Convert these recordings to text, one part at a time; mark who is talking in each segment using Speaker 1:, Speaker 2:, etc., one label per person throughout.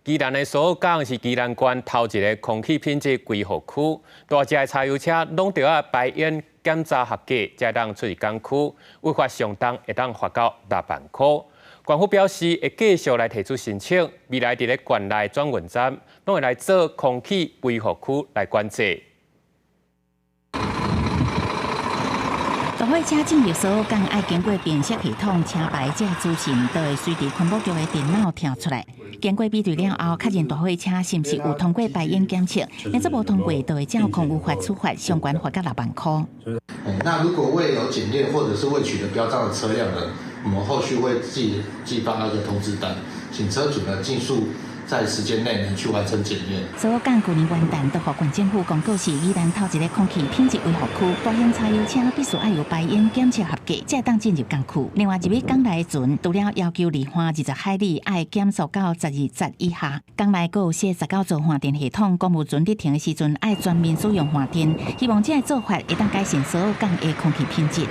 Speaker 1: 宜蘭的蘇澳港是宜蘭縣頭一个空氣品質維護區，大隻的柴油車攏著愛排煙檢查合格，才會當出入港區，違法上重會當罰到6萬箍。縣府表示會繼續來提出申請，未來佇咧縣內轉運站攏會來做空氣維護區來管制。
Speaker 2: 大貨車進入蘇澳港，愛經過辨識系統，車牌這資訊都會隨佇環保局的電腦跳出來。經過比對了後，確認大貨車是毋是有通過排煙檢測，若是無通過，就會照空污法處罰，上懸罰到6萬箍。
Speaker 3: 那如果未有檢驗或者是未取得標章的車輛呢，我們後續會寄發那個通知單，請車主呢盡速在時間內呢去完成檢驗。
Speaker 2: 蘇澳港舊年元旦，就予縣政府公告是宜蘭頭一个空氣品質維護區，大型柴油車必須愛有排煙檢測合格，才會當進入港區。另外，入去港內的船，除了要求離岸20海里愛減速到12節以下，港內閣有設19座換電系統，公務船佇停的時陣愛全面使用換電，希望這个做法會當改善蘇澳港的空氣品質。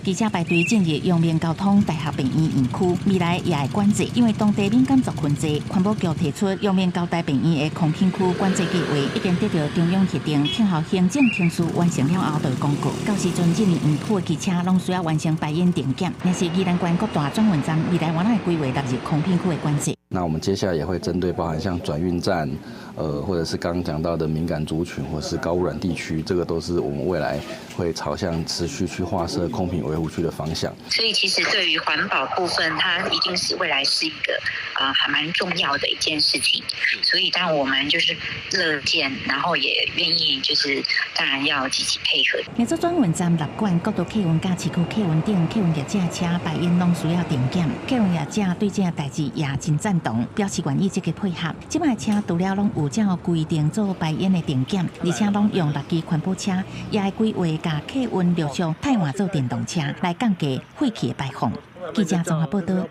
Speaker 2: 記者排隊進入陽明交通大學病院院區，未來也會管制，因為當地敏感族群濟，環保局提出陽明交大病院的空品區管制計劃，已經得到中央核定，聽候行政程序完成了後就會公告。到時陣進入院區的機車攏需要完成排煙定檢，若是宜蘭縣各大轉運站未來嘛會規劃納入空品區的管制。
Speaker 4: 那我們接下來也會針對包含像轉運站，或者是剛剛講到的敏感族群，或是高污染地區，這個都是我們未來會朝向持續去劃設空品維護區的方向。
Speaker 5: 所以其實對於環保部分，它一定是未來是一個還蠻重要的一件事情。所以當我們就是樂見，然後也願意，就是當然要積極配合。
Speaker 2: 若做轉運站納管國道客運佮市區客運等客運業者車排煙攏需要定檢，客運業者對這个代誌也真贊同，表示願意積極配合。這擺車除了攏有照規定做排煙的定檢，而且攏用六支環保車，也會規劃共客運陸續替換做電動車，來降低廢氣的排放。記者綜合報道。